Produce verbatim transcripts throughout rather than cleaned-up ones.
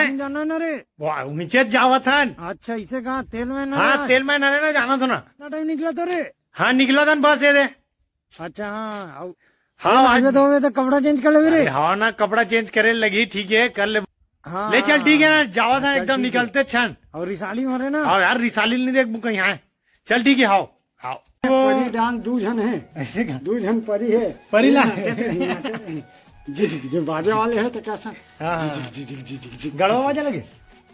तुम जाना ना रे। वाह, नीचे जावत हन। अच्छा, इसे कहा तेल में ना हाँ, रहा। तेल में ना रहना, जाना तो ना। कितना टाइम निकला तो रे? हाँ, निकला था बस ये दे। अच्छा, हाँ, आउ-, हाँ, तेल आज में तो, में तो कपड़ा चेंज कर ले रे। अरे, हाँ ना, कपड़ा चेंज करे लगी, ठीक है, कर ले। हाँ, ले चल, ठीक है ना, जावा था चल, एकदम ठीक है। निकलते छन। और रिसाली मारे ना। हाँ यार, रिसाली नहीं देख, कहीं है। चल, ठीक है, हाओ, हाओ। परी डांग दू झन है। ऐसे का? दू झन परी है। परी ला। नाचत रही, नाचत रही। जी, जी, जो बाजे वाले हैं तो कैसा? हाँ, हाँ। जी, जी, जी, जी, जी, जी, जी। गड़वा बाजे लगे?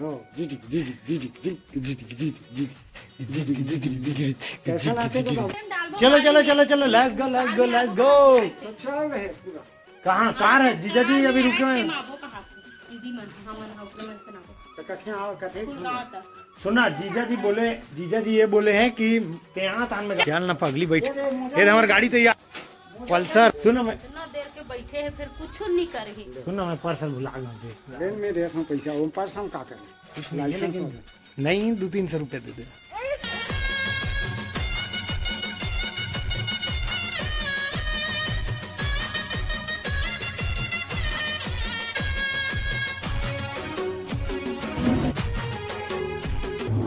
ओ, जी, जी, जी, जी, जी, जी, जी, जी, जी, जी, जी, जी, जी, जी, जी, जी, जी, जी। कैसा नाचे तो बाबू? चलो, चलो, चलो, चलो, let's go, let's go, let's go। अच्छा है पूरा। कहाँ, कार है? जीजा जी अभी रुके हुए हैं। मामो कहाँ से? दीदी मन, हमन ह, ओकरे मन से ना बोल। तो कथे आओ, कथे सुन, कहाँ था? सुना, जीजा जी बोले, जीजा जी ये बोले हैं कि तेहा तान में चल ना पगली, बैठ। ये दे, ये दे हमारी गाड़ी तैयार। पल्सर, सुन ना मैं इतना देर के बैठे हैं, फिर कुछ नहीं कर ही। सुन ना, मैं पर्स भुला गया हूँ, देख। ले, मैं देता हूँ पैसा, वो पर्स हम का करें? कुछ नहीं है, लाइसेंस लेकिन हो गया। नहीं, दो तीन सौ रुपया दे दे।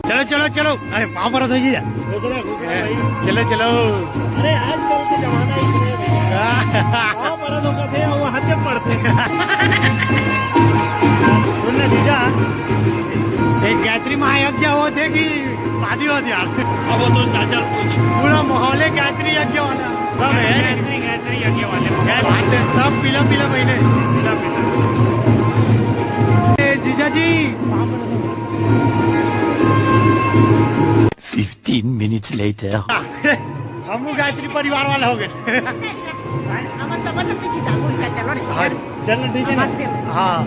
चलो, चलो, चलो। अरे, पाँव परत होइगे। खुश रहो, खुश रहो भाई। चलो, चलो। अरे, आजकल के जमाना ही है भैया। पाँव परत होगा थे, वो हाथ में पड़ते हैं। सुन ना जीजा, एक गायत्री महायज्ञ होत हे कि शादी होत हे यार? अब वो तो चाचा पूछ। पूरा माहौल हे गायत्री यज्ञ वाला। सब है। गायत्री, गायत्री यज्ञ वाले। क्या बात है, सब पीला पीला पहने। पीला पीला। ए, जीजा जी। Fifteen minutes later. हम गायत्री परिवार वाला हो गए। हमन समझ में कि जागो इनका, चलो रे। हाँ, चलो ठीक है ना। हाँ,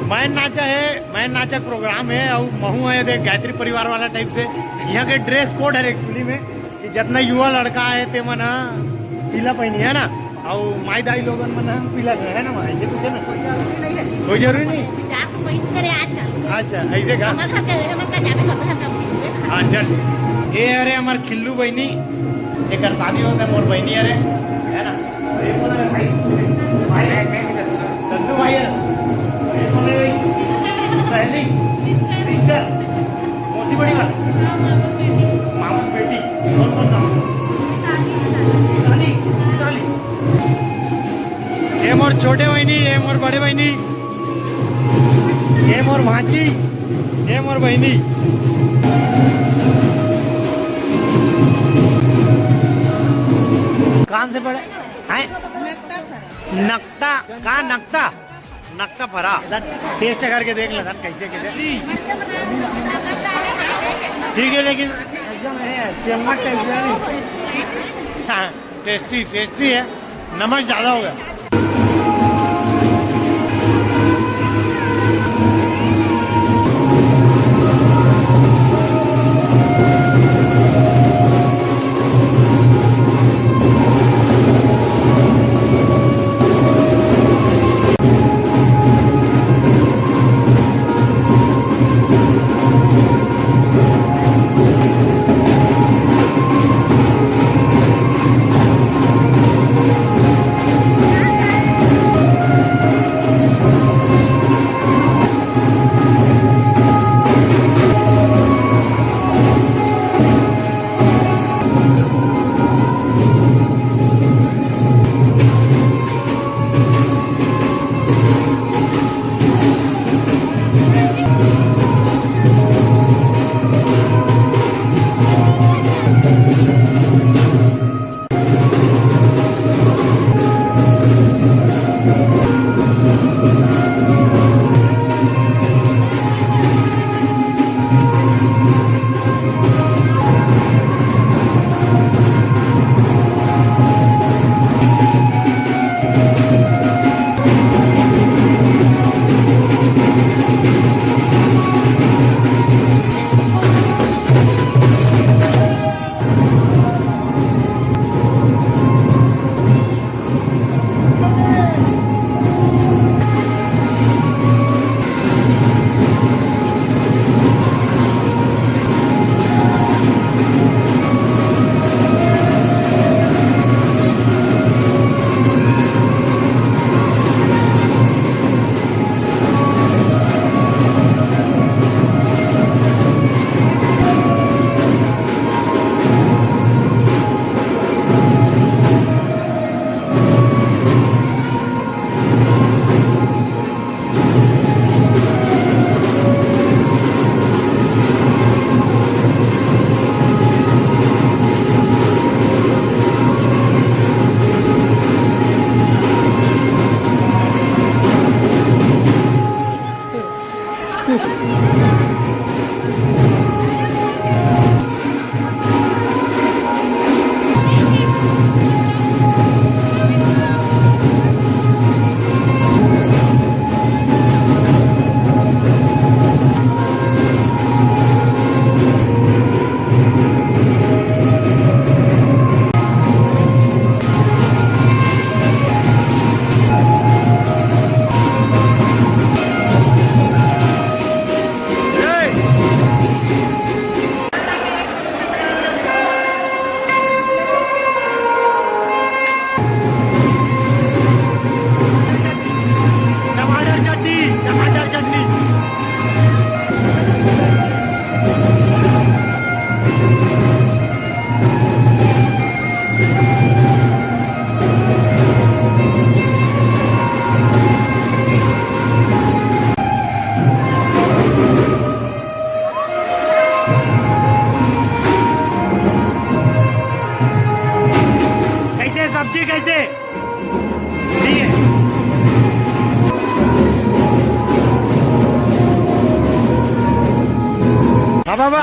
मैं नाचा है, मैं नाचा प्रोग्राम है और महू है देख गायत्री परिवार वाला टाइप से। यहाँ के ड्रेस कोड है एक्चुअली में कि जितना युवा लड़का है ते मन ह पीला पहनी है ना, और माई दाई लोगन मन ह पीला है ना, वहाँ ये कुछ है ना। कोई जरूरी नहीं है। कोई जरूरी नहीं। विचार तो वही करे आजकल। अच्छा, ऐसे का? हमारे घर के, हमारे घर जावे सब घर का। हाँ, चल। ये अरे हमार खिल्लू बहनी, जेकर शादी होता है मोर बहनी अरे, है ना? और ये कौन है भाई? भाई है, दद्दू भाई है। और ये कौन है भाई? सहेली? सिस्टर। मौसी बड़ी वाली? मामा की बेटी। कौन कौन नाम? विशाली, विशाली। विशाली? विशाली? ये मोर छोटे बहनी, ये मोर बड़े बहनी। ये मोर भांची, ये मोर बहनी। कान से पड़े हैं? नकता, का नकता? नकता फरा। टेस्ट करके देख लेथन कैसे, कैसे। ठीक है, लेकिन एकदम है, चम्मच टाइप का नहीं। हाँ। टेस्टी, टेस्टी है, नमक ज्यादा हो गया।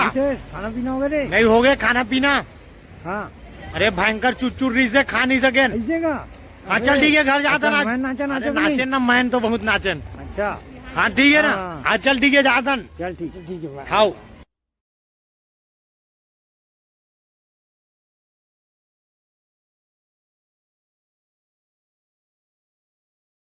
रितेश, खाना पीना हो गे रे? नहीं हो गे खाना पीना? हाँ। अरे भयंकर चुरचुर रहिसे, खा नहीं सकेन। अइसे का? हाँ चल ठीक हे, घर जाथन अच्छा, आज। मैं नाचा, अरे नाचा तो नाचेन नहीं। ना, मैं तो बहुत नाचेन। अच्छा। हाँ ठीक हे ना, हाँ। हाँ चल ठीक हे, जाथन। चल ठीक हे, ठीक हे, bye। हाँ।